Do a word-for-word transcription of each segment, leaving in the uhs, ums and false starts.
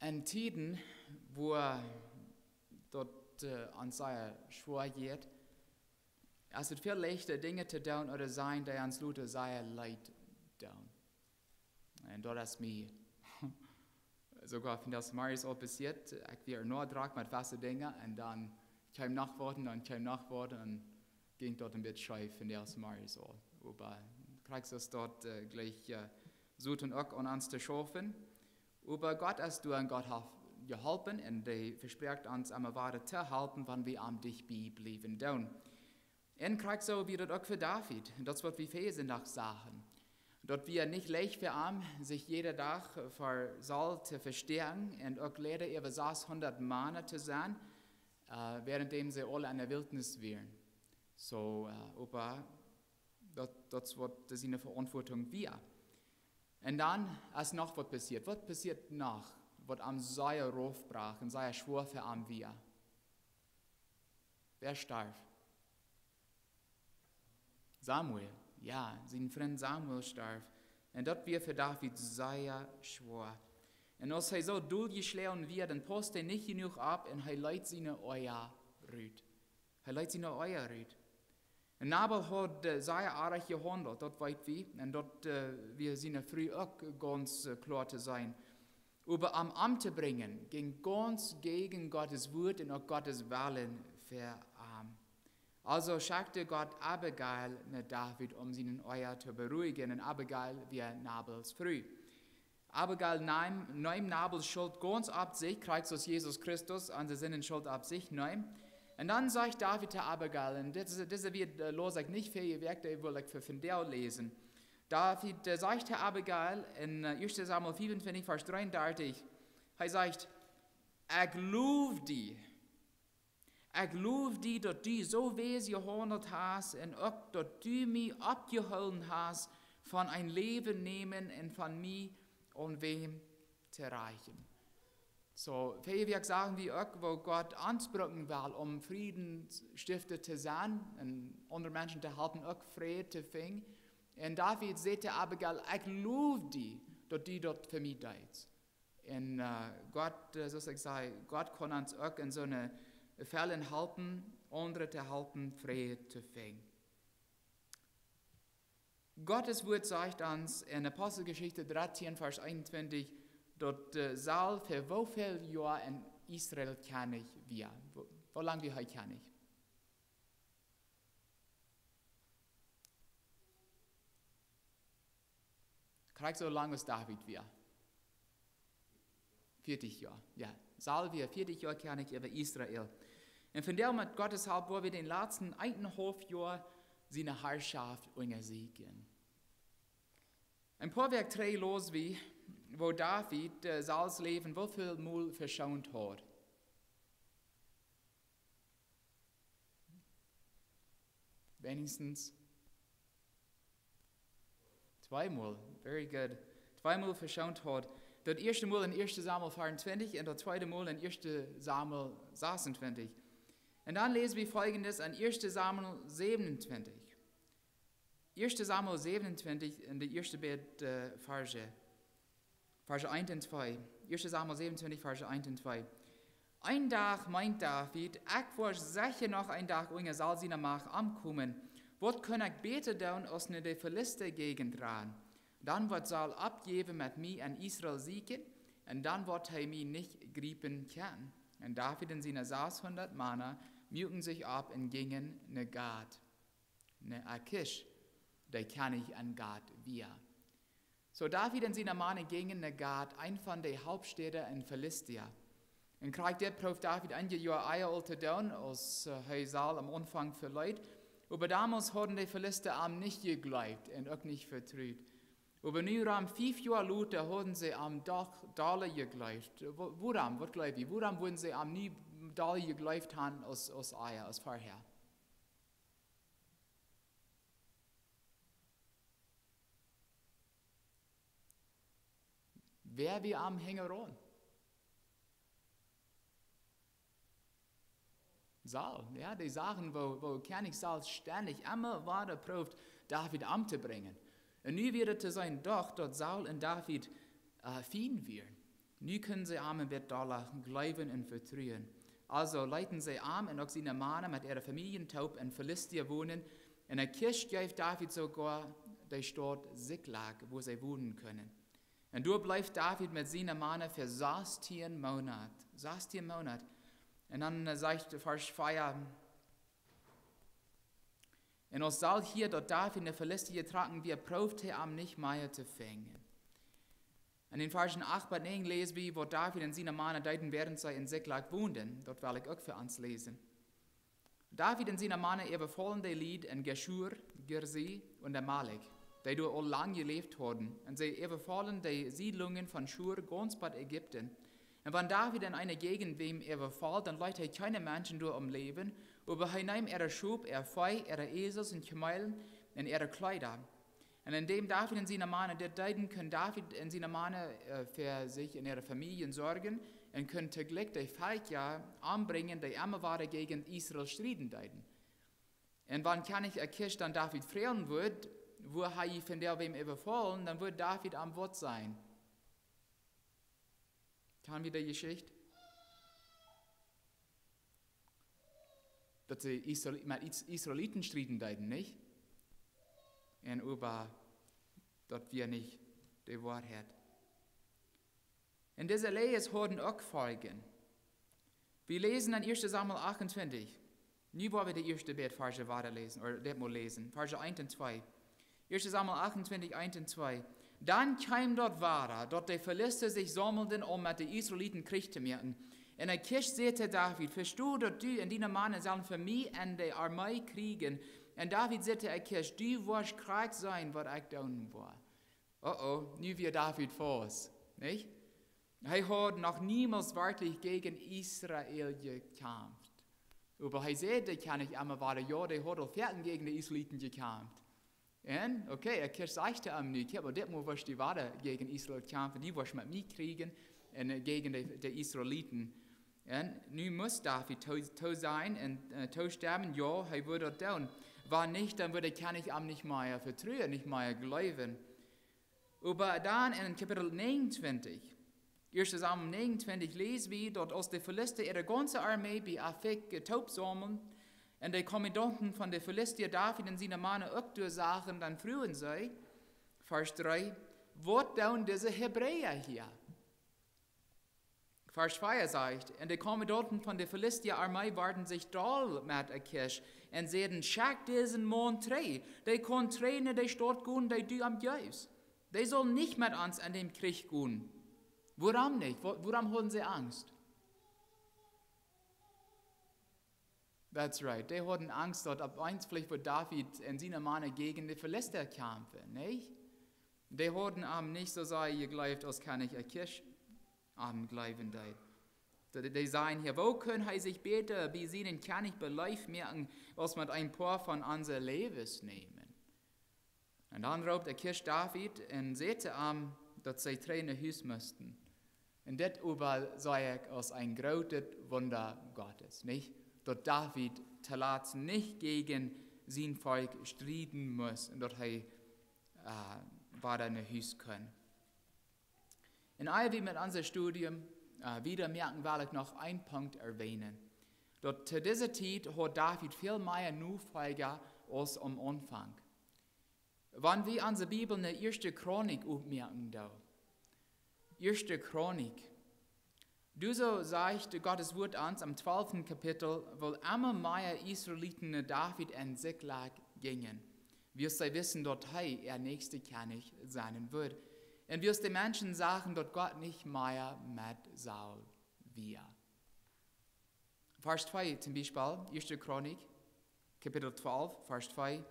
En Tieden, wua daut, äh, ons sea schwoa jeit, es et väl leichta Dinja to doonen ooda sajen, dee ons lota sea leet doonen. Un daut es mie soogoa vondoag zemorjes aul passieet. Ekj wia noch drock met waut Dinja un dan kjeem noch waut un dan kjeem noch waut un jinkj daut een bät scheef vondoag zemorjes aul. Oba krakjt soo es daut, äh, jlikj, äh, Soton uk aun ons to schaufen. Oba Gott es doa un Gott haft jeholpen un dee vesprakjt ons emma wada to halpen, wan wie aum dicht bie bliewen doonen. Un krakjt soo wia daut uk fa David. Un daut es waut wie väajen Sindach sagen. Daut wia nich leicht fa am, sikj jieda Dach ver Saul to vestäakjen un uk Leida äwa sashundat Mana to sennen, äh, wäarenddäm see aula enne Wiltnis wieren. Soo, äh, oba daut, daut es waut siene Veauntwuatunk wia. Un dan es noch waut passieet. Waut passieet noch, waut am sea rauf brocht un sea schwoa fa am wia? Wäa storf? Samuel. Jo, sien Frint Samuel storf. Un daut wia fa David sea schwoa. Un aus hee soo doll jeschlonen wia, dan pausst hee nich jenuach opp un hee leet siene Oaja rut. Hee leet siene Oaja rut. Un Nabal haud, äh, sea oaj jehaundelt, daut weet wie. Un daut, äh, wia siene Fru uk gaunz, äh, kloa to seenen. Oba am omtobrinjen, jinkj gaunz jäajen Gott sien Wuat un uk Gott sienen Wellen fa am. Aulsoo schekjt Gott Abigail no David, om siene Oaja to beruijen. Un Abigail wia Nabals Fru. Abigail neem, neem Nabals Schult gaunz opp sikj, krakjt soo aus Jesus Christus onse Sinden Schult opp sikj neem. Un dan sajcht David to Abigail, un dit es, dit es wia, äh, läs ekj nich väl jewäakjt, dee well ekj fa vondoag läsen. David, äh, sajcht to Abigail en, äh, Ieeschte Samuel vieruntwintich, Varsch dreeundartich, hee sajcht: "Ekj low die. Ekj low die, daut du soo wies jehaundelt hast un uk daut du mie oppjehoolen hast von een Läwen nämen un von mie aun wäm to rajchten." Soo, väl Wäakj sagen wie uk, woo Gott ons brucken well, om Friedenstifta to sennen un aundre Menschen to halpen, uk Fräd to finjen. Un David säd to Abigail: "Ekj low die, daut du daut fa mie deist." Un, äh, Gott, äh, soo aus ekj säd, Gott kaun ons uk en soone Fäll halpen, aundre to halpen, Fräd to finjen. Gott sien Wuat sajcht ons en Aposteljeschicht dartieen, Varsch eenuntwintich, daut, äh, Saul fa woo väl Joa en Israel Kjennich wia. Woo, woo lang wia hee Kjennich? Krakjt soo lang aus David wia. Vieetich Joa, jo. Saul wia vieetich Joa Kjennich äwa Israel. Un vondoag met Gott siene Help woa wie dän latsten eenenhaulf Joa siene Harschoft unjasieekjen. Een poa Wäakj trigj läs wie, woo David, äh, Sauls Läwen woo väl mol veschoont haud. Weens twee mol. Very good. Twee mol veschoont haud. Daut ieeschte Mol en Ieeschte Samuel vieruntwintich un daut tweede Mol en Ieeschte Samuel sasuntwintich. Un dan läs wie foljendet en Ieeschte Samuel säwenuntwintich. Ieeschte Samuel säwenuntwintich en de ieeschte beid, äh, Varsch. Varsch eent un twee. Ieeschte Samuel säwenuntwintich, Varsch eent un twee. Een Dach meent David: "Ekj woa secha noch een Dach unja Saul siene Macht omkomen. Waut kaun ekj bäta doonen aus no de Filista Jäajent rannen? Dan woat Saul oppjäwen met mie en Israel sieekjen, un dan woat hee mie nich jriepen kjennen." Un David un siene sashundat Mana muaken sikj opp un jinjen no Gat, no Achisch, dee Kjennich en Gat wia. Soo David un siene Mana jinjen no Gat, eent von de Hauptstäda en Filistia. Un krakjt dit prooft David eenje Joa ea aul to doonen, aus, äh, hee Saul aum Aunfank veleet. Oba donmols hauden de Filista am nich jejleeft un uk nich vetrut. Oba nu, rom fief Joa lota, hauden see am doch dolla jejleeft. Wo-, wuarom, waut jleew jie? Wuarom wudden see am nu dolla jejleeft haben aus, aus ea, aus verhäa? Wäa wia am hinjaraun? Saul, jo, dee sagen, woo, woo Kjennich Saul stendich emma wada prooft, David omtobrinjen. Un nu wia et to seenen doch, daut Saul un David, äh, Fiend wieren. Nu kunnen see am en bät dolla jleewen un vetruen. Aulsoo leeten see am un uk siene Mana met äare Famieljen toop en Filistia wonen, un Akisch jeef David soogoa de Staut Ziklag, wua see wonen kunnen. Un doa bleef David met siene Mana fa sastieen Moonat. Sastieen Moonat. Un dan, äh, sajcht Varsch vea: Un aus Saul hieed, daut David no Filistia jetrocken wia, proowd hee am nich mea to finjen. En dän Varschen acht bat näajen läs wie, waut David un siene Mana deeden, wäarent see en Ziklag wonden. Daut well ekj uk fa ons läsen. David un siene Mana äwafollen de Lied en Geschur, Girzi un Amalek, dee doa aul lang jeläft hauden, un see äwafollen de Siedlungen von Schur gaunz bat Ägipten. Un wan David en eene Jäajent wäm äwafalt, dan leet hee kjeene Menschen doa om läwen, oba hee neem äare Schop, äa Vee, äare Esels un Kjemelen un äare Kjleeda. Un endäm David un siene Mana dit deeden, kunn David un siene Mana, äh, fa sikj un äare Famieljen sorjen un kunn toojlikj de Velkja ombrinjen, dee emma wada jäajen Israel strieden deeden. Un wan Kjennich Akisch dan David froagen wudd, woo hee von dee wäm äwafaulen, dan wudd David am waut sajen. Kjann wie de Jeschicht? Daut see Israel-, met Is-, Israeliten strieden deeden, nich? Un oba daut wia nich de Woarheit. Un dise Läajes hauden uk Foljen. Wie läsen en ieeschte Samuel achtuntwintich. Nu woa wie de ieeschte bät Varsch wada läsen, ooda dit mol läsen, Varsch eent un twee. Ieeschte Samuel achtuntwintich, eent un twee. Dan kjeem daut wada, daut de Filista sikj saumelden, om met de Israeliten Kjrich to moaken. Un Akisch säd to David: Vesto daut du un diene Mana sellen fa mie en de Armee kjrieejen? Un David säd to Akisch: Du woascht krakjt seenen, waut ekj doonen woa. Oh, oh, nu wia David faust, nich? Hee haud noch niemols werkjlich jäajen Israel jekjamft. Oba hee säd, dee kjennen nich emma wada, jo, dee haud aul foaken jäajen de Israeliten jekjamft. Un, okay, Akisch sajcht to am nu: Kjikj, oba dit mol woascht du wada jäajen Israel kjamfen, du woascht met mie kjrieejen un, äh, jäajen de, de Israeliten. Un nu must David too, too sajen un, äh, toostemmen, jo, hee wudd daut doonen. Wan nich, dan wudd de Kjennich am nich mea vetruen, nich mea jleewen. Oba dan en Kapitel näajenuntwintich, ieeschte Samuel näajenuntwintich, läs wie, daut aus de Filista äare gaunze Armee bie Afek, äh, toopsaumelden un de Kommandanten von de Filista David un siene Mana uk doa sagen, dan fruagen see, Varsch dree: Waut doonen dise Hebräa hia? Varsch vea sajcht: Un de Kommandanten von de Filista Armee worden sikj doll met Akisch un säden: Schekj disen Maun trigj, dee kaun trigj no de Staut gonen, dee du am jeefst. Dee saul nich met ons en dän Kjrich gonen. Wuarom nich? Wua-, wuarom hauden see Angst? That's right. Dee hauden Angst, daut opp eemol veleicht wudd David un siene Mana jäajen de Filista kjamfen, nich? Dee hauden am nich soo sea jejleeft, aus Kjennich Akisch am jleewen deed. Dee, dee säden hia: Woo kunn hee sikj bäta bie sienen Kjennich beleeft moaken, aus met een poa von onse Läwes nämen? Un dan roopt Akisch David un säd to am, daut see trigj no Hus musten. Un dit oba see ekj aus een grootet Wunda Gottes, nich? Daut David toolatst nich jäajen sien Volkj strieden must un daut hee, äh, wada no Hus kunn. Un ea wie met ons Studium, äh, wieda moaken, well ekj noch een Punkt erwähnen. Daut to dise Tiet haud David väl mea Nofolja aus aum Aunfank. Wan wie onse Bibel no ieeschte Chronik opmoaken doonen. Ieeschte Chronik. Doa soo sajcht Gottes Wuat ons em twalften Kapitel, woo emma mea Israeliten no David en Ziklag jinjen, wiels see wissten, daut hee äa näakjsta Kjennich sennen wudd. Un wiels de Menschen sagen, daut Gott nich mea met Saul wia. Varsch twee toom Biespel, ieeschte Chronik, Kapitel twalf, Varsch twee.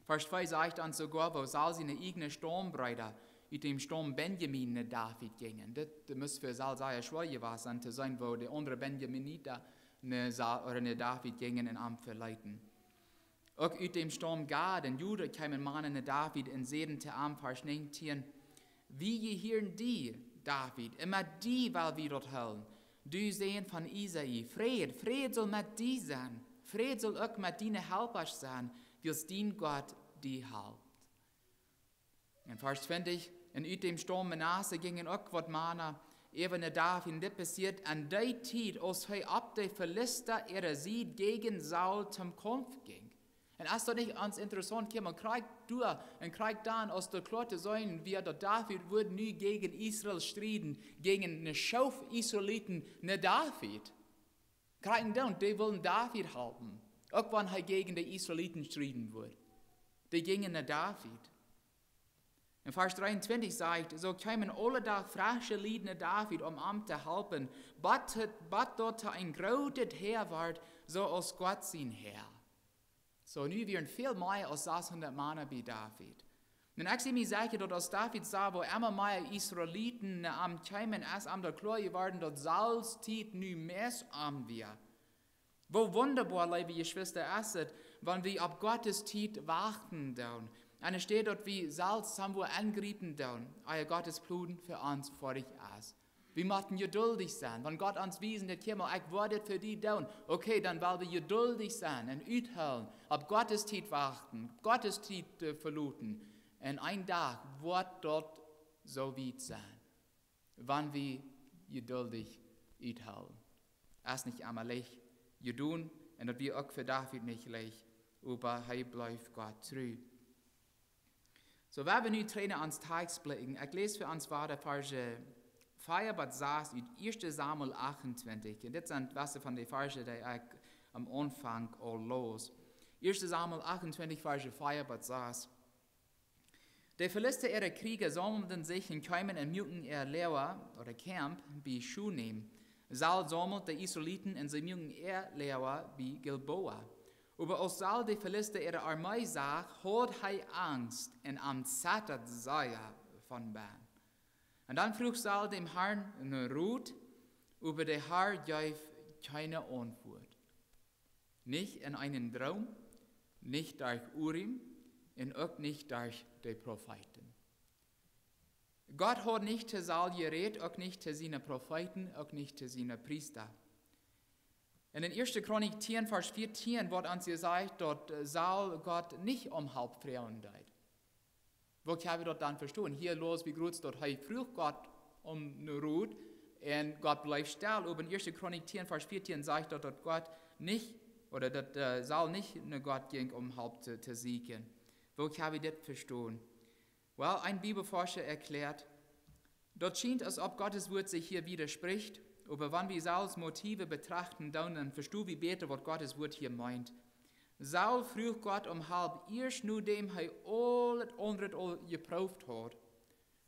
Varsch twee sajcht ons soogoa, woo Saul siene ieejne Staumbreeda ut dän Staum Benjamin no David jinjen. Dit, dit must fa Saul sea schwoa jewast sennen, to seenen, woo de aundre Benjaminita no Saul, ooda no David jinjen un am veleeten. Uk ut dän Staum Gad un Juda kjeemen Mana no David un säden to am, Varsch näajentieen: Wie jehieren die, David, un met die well wie daut hoolen. Du Sän von Isai, Fräd, Fräd saul met die sennen. Fräd saul uk met diene Halpasch sennen, wiels dien Gott die halpt. En Varsch twintich: Un ut däm Staum Manasse jinjen uk waut Mana äwa no David. Un dit passieed aun dee Tiet, aus hee opp de Filista äare Sied jäajen Saul toom Kaumf jinkj. Un es daut nich gaunz interessaunt, kjikj mol, krakjt doa un krakjt dan, aus daut kloa to seenen wia, daut David wudd nu jäajen Israel strieden, jäajen ne Schoof Israeliten, no David. Krakjt dan, dee wullen David halpen. Uk wan hee jäajen de Israeliten strieden wudd. Dee jinjen no David. En Varsch dreeuntwintich sajcht: Soo kjeemen aule Dach fresche Lied no David, om am to halpen, bat, bat daut hee een grootet Häa wort, soo aus Gott sien Häa. Soo, nu wieren väl mea aus sashundat Mana bie David. Un ekj sie mie secha, daut aus David sach, woo emma mea Israeliten no am kjeemen, es am daut kloa jeworden, daut Sauls Tiet nu meist om wia. Woo wundaboa, leewe Jeschwista, es et, wan wie opp Gottes Tiet wachten doonen. Enne Städ daut wie selfst soo waut aungriepen doonen, ea Gottes Plon fa ons foadich es. Wie motten jeduldich sennen. Wan Gott ons wiest, daut: Kjikj mol, ekj woa dit fa die doonen. Okay, dan well wie jeduldich sennen un uthoolen, opp Gottes Tiet wachten, Gottes Tiet, äh, veloten. Un een Dach woat daut soo wiet sennen, wan wie jeduldich uthoolen. Es nich emma leicht jedonen, un daut wia uk fa David nich leicht, oba hee bleef Gott tru. Soo, wie woaren nu trigj no onsen Tekst blikjen. Ekj läs fa ons wieda Varsch vea bat sas ut ieeschte Samuel achtuntwintich. Un dit sent waut von de Varsch, dee ekj aum Aunfank aul läs. Ieeschte Samuel achtuntwintich, Varsch vea bat sas. De Filista äare Kjrieja saumelden sikj un kjeemen un muaken äa Loaga, ooda Camp, bie Schunem. Saul saumeld de Israeliten un see muaken äa Loaga bie Gilboa. Oba aus Saul de Filista äare Armee sach, haud hee Angst un am zettad sea von bennen. Un dan fruach Saul däm Harn no Rot, oba de Har jeef kjeene Auntwuat. Nich en eenen Droom, nich derch Urim un uk nich derch de Profeeten. Gott haud nich to Saul jerät, uk nich to siene Profeeten, uk nich to siene Priesta. Un en ieeschte Chronik tieen, Varsch vieetieen woat ons jesajcht, daut, äh, Saul Gott nich om Help froagen deed. Woo kjenn wie daut dan vestonen? Hia läs wie krakjt, daut hee fruach Gott om Rot un Gott bleef stell. Oba en ieeschte Chronik tieen, Varsch vieetieen sajcht daut, daut Gott nich, ooda daut, äh, Saul nich no Gott jinkj om Help to, to sieekjen. Woo kjenn wie dit vestonen? Well, een Bibelforscha erkjläat, daut schient, aus auf Gottes Wort sikj hia wiedaspricht, oba wan wie Sauls Motive betrachten doonen, dan vestonen wie bäta, waut Gottes Wort hia meent. Saul fruach Gott om Help ieescht nodäm hee aulet aundret aul jeprooft haud.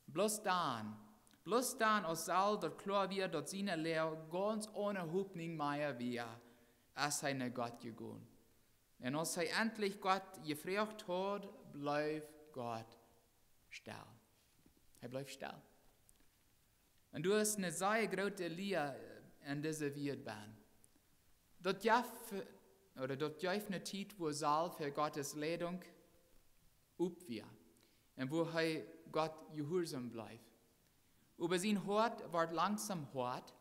Bloos dan, bloos dan, aus Saul daut kloa wia, daut siene Loag gaunz one Hopninj mea wia, es hee no Gott jegonen. Un aus hee entlich Gott jefroacht haud, bleef Gott stell. Hee bleef stell. Un doa es eene sea groote Lia en dise Wieed benn. Daut jeef, ooda daut jeef eene Tiet, wua Saul fa Gottes Leidunk op wia un wua hee Gott jehuarsom bleef. Oba sien Hoat wort langsom hoat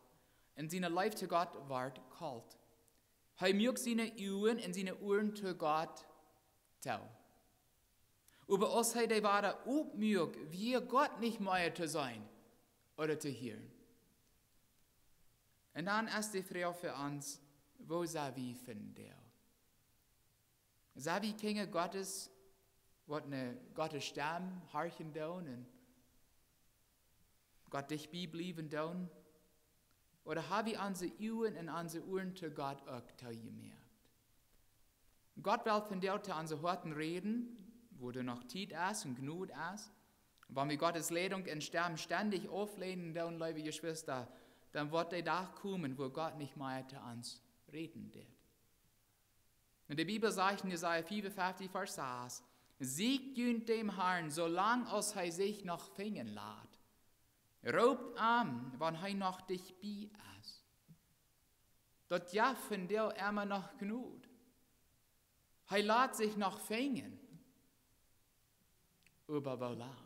un siene Leew to Gott wort kolt. Hee muak siene Uagen un siene Uaren to Gott too. Oba aus hee dee wada opmuak, wia Gott nich mea to seenen ooda to hieren. Un dan es de Froag fa ons: Woo sent wie vondoag? Sent wie Kjinja Gottes, waut no Gottes Stemm horchen doonen un Gott dicht bie bliewen doonen? Ooda hab wie onse Uagen un onse Uaren to Gott uk toojemoakt? Gott well vondoag to onse Hoaten räden, wua doa noch Tiet es un Jnod es. Wan wie Gottes Leidunk un Stemm stendich auflänen doonen, leewe Jeschwista, dan woat de Dach komen, wua Gott nich mea to ons räden deit. Un de Bibel sajcht en Jesaja fiefunfeftich, Varsch sas: Sieekjt junt däm Harn, soo lang aus hee sikj noch finjen lat. Roopt am, wan hee noch dicht bie es. Daut jeft vondoag emma noch Jnod. Hee lat sikj noch finjen. Oba woo lang?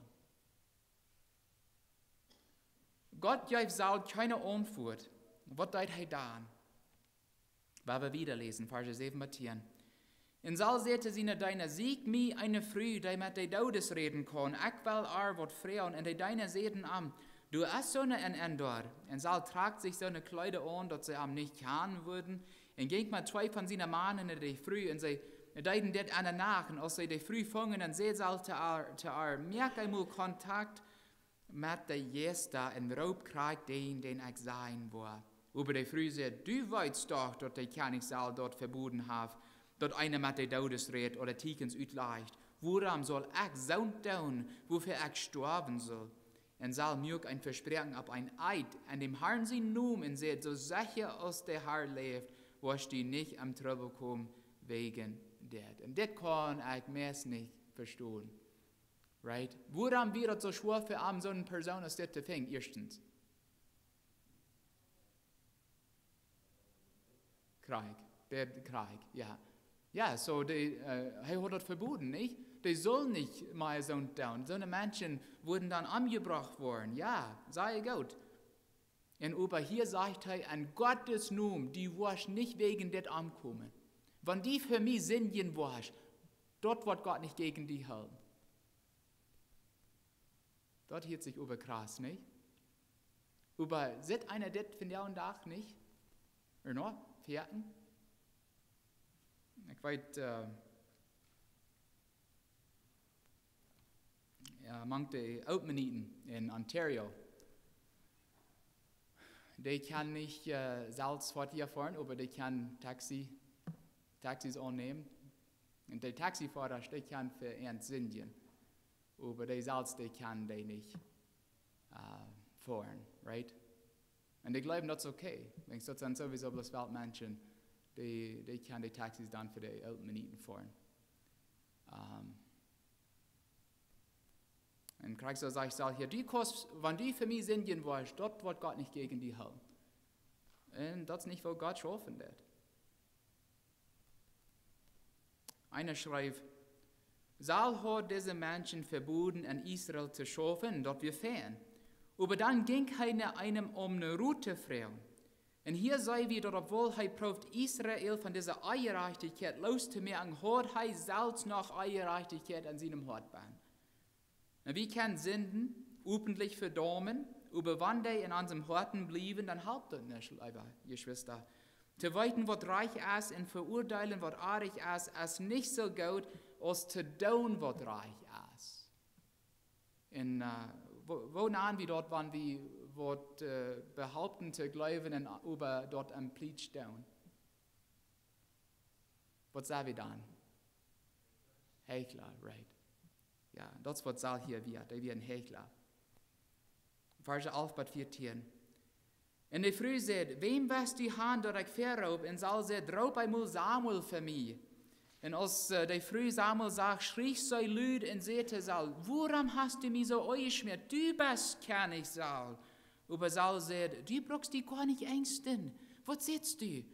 Gott jeef Saul kjeene Auntwuat. Waut deed hee dan? Wie woaren wieda läsen, Varsch säwen bat tieen. Un Saul säd to siene Deena: "Sieekjt mie eene Fru, dee met de Doodes räden kaun. Ekj well äa waut froagen." Un de Deena säden am: "Doa es soone en Endor." Un Saul trock sikj soone Kjleeda aun, daut see am nich kjanen wudden, un jinkj met twee von siene Mana no de Fru, un see deeden dit enne Nacht. Un aus see de Fru fungen, dan säd Saul to äa, to äa: "Moak eemol Kontakt met de Jeista un roop krakjt dän, dän ekj sajen woa." Oba de Fru säd: "Du weetst doch, daut de Kjennich Saul daut veboden haft, daut eena met de Doodes rät ooda Tieekjens utlajcht. Wuarom saul ekj soont doonen, wuafäa ekj stoawen saul?" Un Saul muak een Vespräakjen opp een Eed en däm Harn sienen Nomen un säd: "Soo secha aus de Har läft, woascht du nich em Trubbel komen wäajen dit." Un dit kaun ekj meist nich vestonen. Right? Wuarom wia daut soo schwoa fa am, soone Persoon aus dit to finjen? Ieeschtens, Krakjt. De, de Krakjt, jo. Jo, soo, de, äh, hee haud daut veboden, nich? Dee sull nich mea soont doonen. Soone Menschen wudden dan omjebrocht woaren. Jo, sea goot. Un oba hia sajcht hee: "En Gottes Nomen, du woascht nich wäajen dit omkomen. Wan du fa mie sindjen woascht, daut woat Gott nich jäajen die hoolen." Daut hieet sikj oba krass, nich? Oba sitt eena dit vondoag dän Dach nich? Ooda noch? Foaken? Ekj weet, äh, jo, mank de Ooltmennoniten en Ontario, dee kjennen nich, äh, selfst Foatieja foaren, oba dee kjennen Taxi, Taxis aunnämen. Un de Taxifoara, dee kjennen fa an sindjen. Oba dee selfst, dee kjennen dee nich, äh, foaren, right? Un dee jleewen, daut es okay. Wiels daut sent sowieso bloos Weltmenschen, dee, dee kjennen de Taxis dan fa de Ooltmennoniten foaren. Ähm, un krakjt soo sajcht Saul hia: "Du kaust, wan du fa mie sindjen woascht, daut woat Gott nich jäajen die hoolen." Un daut es nich, woo Gott schaufen deit. Eena schrift: "Saul haud dise Menschen veboden, en Israel to schaufen, daut wia fein. Oba dan jinkj hee no eenem, om no Rot to froagen." Un hia seenen wie, daut, obwohl hee proowd Israel von dise Onjerajchtichkjeit loostomoaken, haud hee selfst noch Onjerajchtichkjeit en sienem Hoat bennen. Un wie kjennen Sinden openlich vedaumen, oba wan dee en onse Hoaten bliewen, dan halpt daut nuscht, leewe Jeschwista. To weeten, waut rajcht es, un veuadeelen, waut oajch es, es nich soo goot aus to doonen, waut rajcht es. Un, äh, woo, woo nanen wie daut, wan wie waut, äh, behaupten to jleewen un oba daut em Plietsch doonen? Waut saj wie dan? Heichla, right. Jo, daut es waut Saul hia wia, dee wia een Heichla. Varsch alf bat vieetieen. Un de Fru säd: "Wäm west du han, daut ekj veroop?" Un Saul säd: "Roop eemol Samuel fa mie." Un aus, äh, de Fru Samuel sach, schrie see lud un säd to Saul: "Wuarom hast du mie soo aunjeschmäat? Du best Kjennich Saul." Oba Saul säd: "Du brukst die goanich enjsten. Waut sitst du?"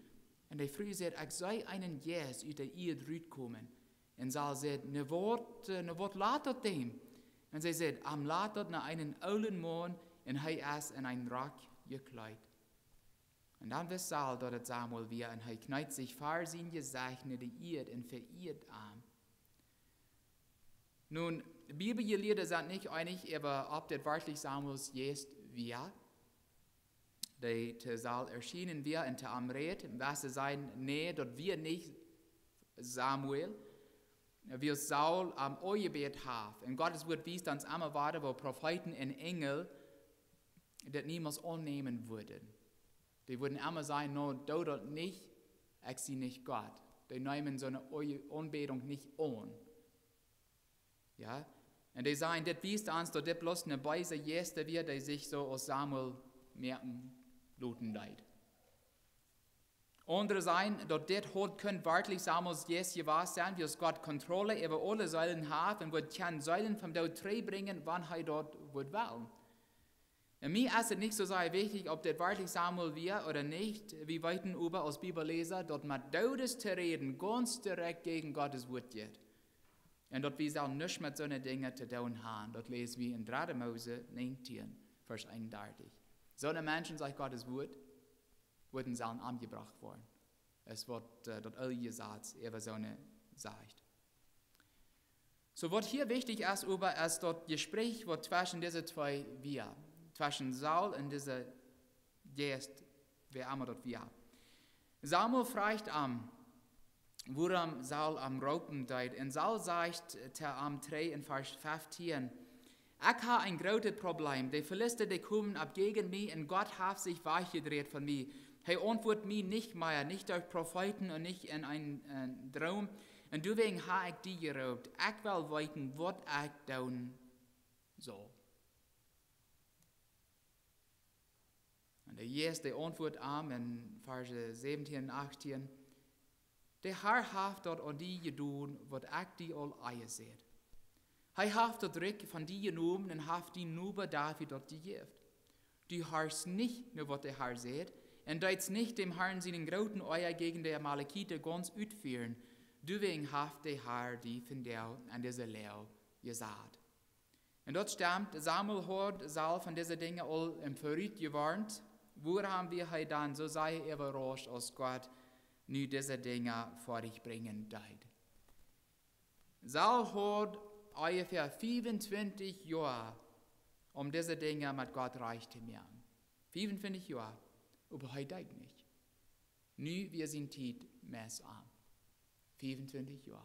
Un de Fru säd: "Ekj see eenen Jeist ut de Ieed rutkomen." Un Saul säd: "No waut, äh, no waut lat daut dän?" Un see säd: "Am lat daut no eenen oolen Maun, un hee es en een Rock jekjleet." Un dan wist Saul, daut et Samuel wia, un hee kjneed sikj ver sien Jesecht no de Ieed un veieed am. Nu, Bibeljelieede sent nich eenich äwa, auf dit werkjlich Samuels Jeist wia, dee to Saul erschienen wia un to am räd. Waut see sajen: "Nä, daut wia nich Samuel, wiels Saul am aunjebät haft." Un Gottes Wuat wiest ons emma wada, woo Profeeten un Enjel daut niemols aunnämen wudden. Dee wudden emma sajen: "No, doo daut nich, ekj sie nich Gott." Dee neemen soone Aunjebädunk nich aun. Jo? Un dee sajen, dit wiest ons, daut dit bloos een beesa Jeist wia, dee sikj soo aus Samuel moaken loten deed. Aundre sajen, daut dit haud kunt werkjlich Samuels Jeist jewast sennen, wiels Gott Kontrolle äwa aule Seelen haft un wudd kjennen Seelen vom Doot trigjbrinjen, wan hee daut wudd wellen. Un mie es et nich soo sea wichtich, auf dit werkjlich Samuel wia ooda nich. Wie weeten oba aus Bibelläsa, daut met Doodes to räden gaunz direkt jäajen Gottes Wuat jeit. Un daut wie sellen nuscht met soone Dinja to doonen han. Daut läs wie en dredde Mose näajentieen, Varsch eenundartich. Soone Menschen, sajcht Gottes Wuat, wudden sellen omjebrocht woaren. Es waut, äh, daut oole Jesaz äwa soone sajcht. Soo, waut hia wichtich es, oba es daut Jespräch, waut tweschen dise twee wia, tweschen Saul un dise Jeist, wäa emma daut wia. Samuel fruach am, wuarom Saul am roopen deed. Un Saul sajcht to am trigj en Varsch feftieen: Ekj hab een grootet Problem. De Filista, dee komen opp jäajen mie, un Gott haft sikj wajchjedreit von mie. Hee auntwuat mie nich mea, nich derch Profeeten un nich en een, een Droom. Un doawäajen hab ekj die jeroopt. Ekj well weeten, waut ekj doonen saul. Un de Jeist, dee auntwuat am en Varsch säwentieen un achttieen: De Har haft daut aun die jedonen, waut ekj die aul ea säd. Hee haft daut Rikj von die jenomen un haft die Noba David daut jejäft. Du horchst nich no waut de Har säd, un deetst nich däm Harn sienen grooten Oaja jäajen de Amalekita gaunz utfieren. Doawäajen haft de Har die vondoag en dise Loag jesat. Un daut stemt, Samuel haud Saul von dise Dinja aul em Verut jewoarnt. Wuarom wia hee dan soo sea äwarauscht, aus Gott nu dise Dinja foadich brinjen deed? Saul haud onjefäa fiefuntwintich Joa, om dise Dinja met Gott rajcht to moaken. Fiefuntwintich Joa, oba hee deed nich. Nu wia siene Tiet meist om. Fiefuntwintich Joa.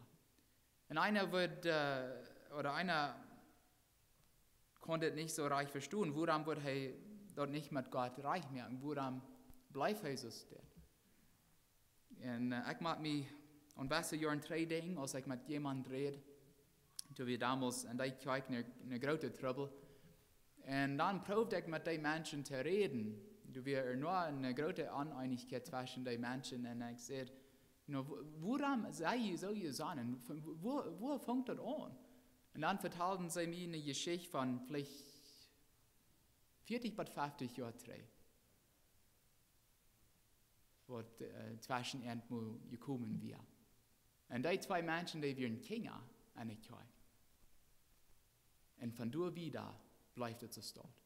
Un eena wudd, äh, ooda eena kunn daut nich soo rajcht vestonen. Wuarom wudd hee daut nich met Gott rajcht moaken? Wuarom bleef hee soo stell? Un, äh, ekj mott mie aun waut fa Joaren trigj denkjen, aus ekj met jemaunt räd, doa wia donmols en dee Kjoakj een, een groota Trubbel. Un dan proowd ekj met dee Menschen to räden. Doa wia doa noch eene groote Oneenichkjeit tweschen dee Menschen. Un ekj säd: "Nu, wo-, wuarom sie jie soo jesonnen? Von, wua, wua funk daut aun?" Un dan vetalden see mie eene Jeschicht von veleicht vieetich bat feftich Joa trigj, waut, äh, tweschen an mol jekomen wia. Un dee twee Menschen, dee wieren Kjinja aun de Kjoakj. Un von doa wieda bleef et soo staut.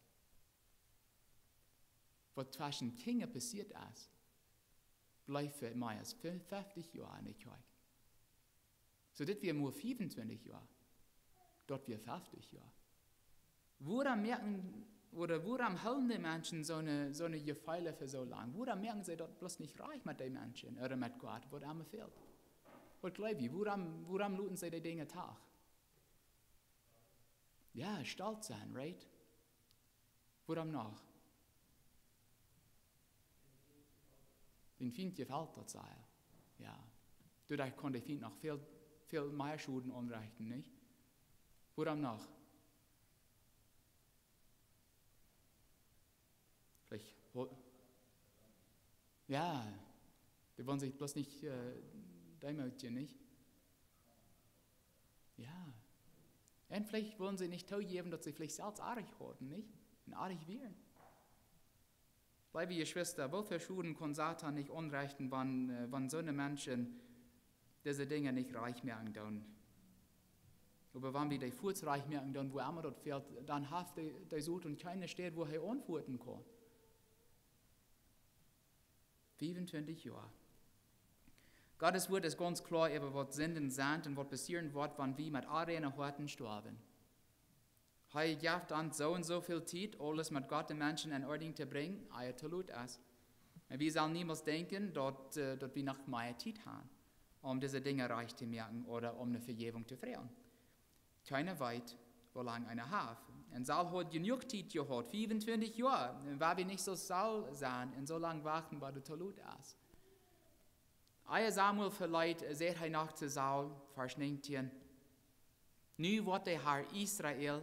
Waut tweschen Kjinja passieet es, bleef fa mea aus fe-, feftich Joa aun de Kjoakj. Soo, dit wia mau fiefuntwintich Joa. Daut wia feftich Joa. Wuarom moaken, ooda wuarom hoolen dee Menschen soone, soone Jefeele fa soo lang? Wuarom moaken see daut bloos nich rajcht met dee Menschen ooda met Gott, waut an fält? Waut jleew jie? Wuarom, wuarom loten see dee Dinja too? Jo, stolt sennen, right? Wuarom noch? Dän Fient jefelt daut sea. Jo. Doaderch kaun de Fient noch väl, väl mea Schoden aunrechten, nich? Wuarom noch? Veleicht ho-, jo, dee wellen sikj bloos nich, äh, deemootjen, nich? Jo. Un veleicht wellen see nich toojäwen, daut see veleicht selfst oajch hauden, nich? Un oajch wieren. Leewe Jeschwista, woo väl Schoden kaun Soton nich aunrechten, wan, äh, wan soone Menschen dise Dinja nich rajcht moaken doonen? Oba wan wie dee fuaz rajcht moaken doonen, wua emma daut fält, dan haft dee, dee Soton kjeene Städ, wua hee aunfoten kaun. Fiefuntwintich Joa. Gottes Wort es gaunz kloa äwa waut Sinden sent un waut passieren woat, wan wie met onreine Hoaten stoawen. Hee jeft ons soo un soo väl Tiet, aules met Gott un Menschen en Ordnunk to brinjen, ea et too lot es. Un wie sellen niemols denkjen, daut, äh, daut wie noch mea Tiet haben, om dise Dinja rajcht to moaken ooda om eene Vejäwunk to froagen. Kjeena weet, woo lang eena haft. Un Saul haud jenuach Tiet jehaut, fiefuntwintich Joa. Un wan wie nich soo Saul sent un soo lang wachten, bat et too lot es. Ea Samuel veleet, säd hee noch to Saul, Varsch näajentieen: "Nu woat de Har Israel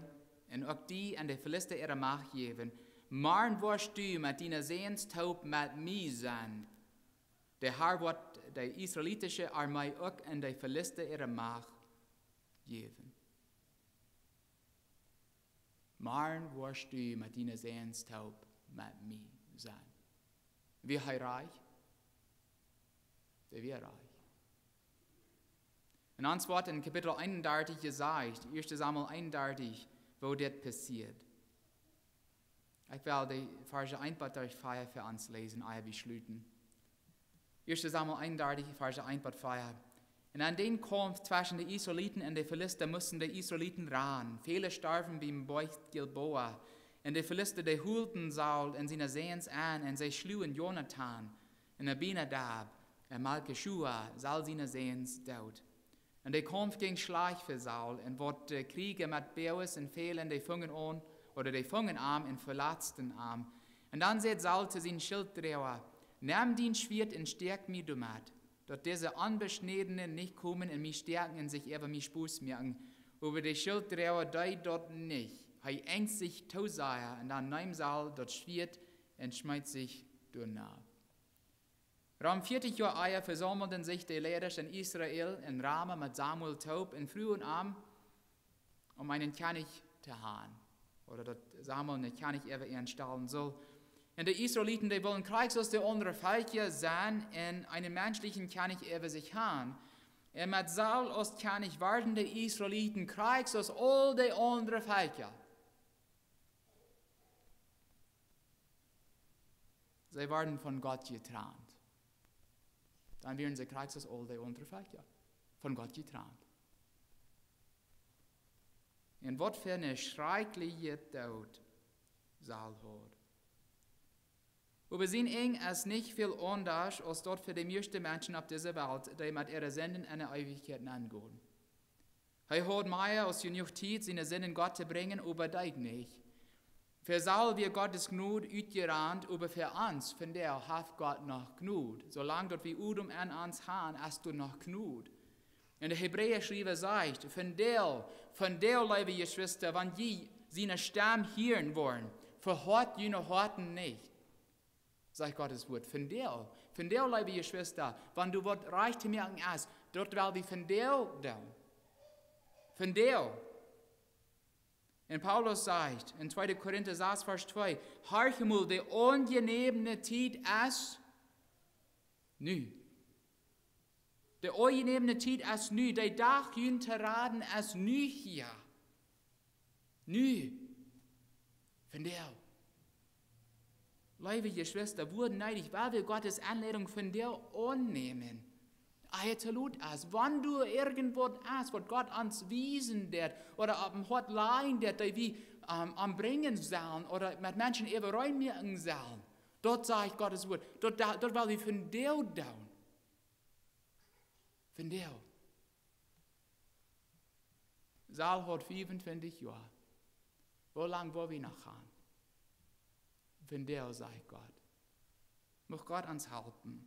un uk die en de Filista äare Macht jäwen. Morjen woascht du met diene Säns toop met mie sennen. De Har woat de israelitische Armee uk en de Filista äare Macht jäwen." Morjen woascht du met diene Säns toop met mie sennen. Wia hee rajcht? Dee wia rajcht. Un ons woat en Kapitel eenundartich jesajcht, ieeschte Samuel eenundartich, woo dit passieet. Ekj well de Varsch eent bat vea fa ons läsen, ea wie schluten. Ieeschte Samuel eenundartich, Varsch eent bat vea. Un aun dän Kaumf tweschen de Israeliten un de Filista musten de Israeliten ranen. Väle storwen biem Boajch Gilboa. Un de Filista, dee hulden Saul un siene Säns aun un see schluagen Jonatan un Abinadab un Malkisua, Saul siene Säns, doot. Un de Kaumf jinkj schlajcht fa Saul un wort, äh, Kjrieja met Boages un väle, dee fungen aun, ooda dee fungen am un veletzten am. Un dan säd Saul to sienen Schilddroaga: Nemm dien Schwieet un stäakj mie doamet, daut dise Onbeschnädne nich komen un mie stäakjen un sikj äwa mie Spos moaken. Oba de Schilddroaga deed daut nich. Hee enjst sikj too sea, un dan neem Saul daut Schwieet un schmeet sikj doa nopp. Rom vieetich Joa ea vesaumelden sikj de Leidasch en Israel en Rama met Samuel toop un fruagen am, om eenen Kjennich to han, ooda daut Samuel eenen Kjennich äwa an stalen sull. Un de Israeliten, dee wullen krakjt aus de aundre Velkja sennen un eenen menschlichen Kjennich äwa sikj han. Un met Saul aus Kjennich worden de Israeliten krakjt aus aul de aundre Velkja. See worden von Gott jetrant. Dan wieren see krakjt aus aul de aundre Velkja, von Gott jetrant. Un waut fa een schrakjlicha Doot Saul haud. Oba sien Enj es nich väl aundasch aus daut fa de mieeschte Menschen opp dise Welt, dee met äare Sinden enne Eewichkjeit nengonen. Hee haud mea aus jenuach Tiet, siene Sinden Gott to brinjen, oba deed nich. Fa Saul wia Gott siene Jnod utjerant, oba fa ons, vondoag haft Gott noch Jnod. Soo lang daut wie Odem en ons han, es doa noch Jnod. Un de Hebräaschriewa sajcht, vondoag, vondoag, leewe Jeschwista, wan jie siene Stemm hieren woaren, vehoat june Hoaten nich. Sajcht Gott sien Wuat. Vondoag, vondoag, leewe Jeschwista, wan doa waut rajcht to moaken es, daut well wie vondoag doonen. Vondoag. Un Paulus sajcht en tweede Korinta sas, Varsch twee: Horcht mol, de aunjenäme Tiet es nu. De aunjenäme Tiet es nu. De Dach, junt to raden, es nu hia. Nu. Vondoag. Leewe Jeschwista, woo needich, well wie Gott siene Aunleidunk vondoag aunnämen. Ea et too lot es, wan doa irjentwaut es, waut Gott ons wiesen deit, ooda opp em Hoat lajen deit, daut wie, ähm, aunbrinjen sellen, ooda met Menschen äwarein moaken sellen. Daut sajcht Gott sien Wuat. Daut, daut, daut well wie vondoag doonen. Vondoag. Saul haud fiefuntwintich Joa. Woo lang woa wie noch han? Vondoag, sajcht Gott. Mucht Gott ons halpen.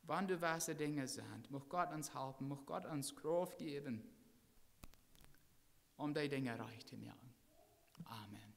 Wan doa woare Dinja sent, mucht Gott ons halpen, mucht Gott ons Krauft jäwen, om dee Dinja rajcht to moaken. Amen.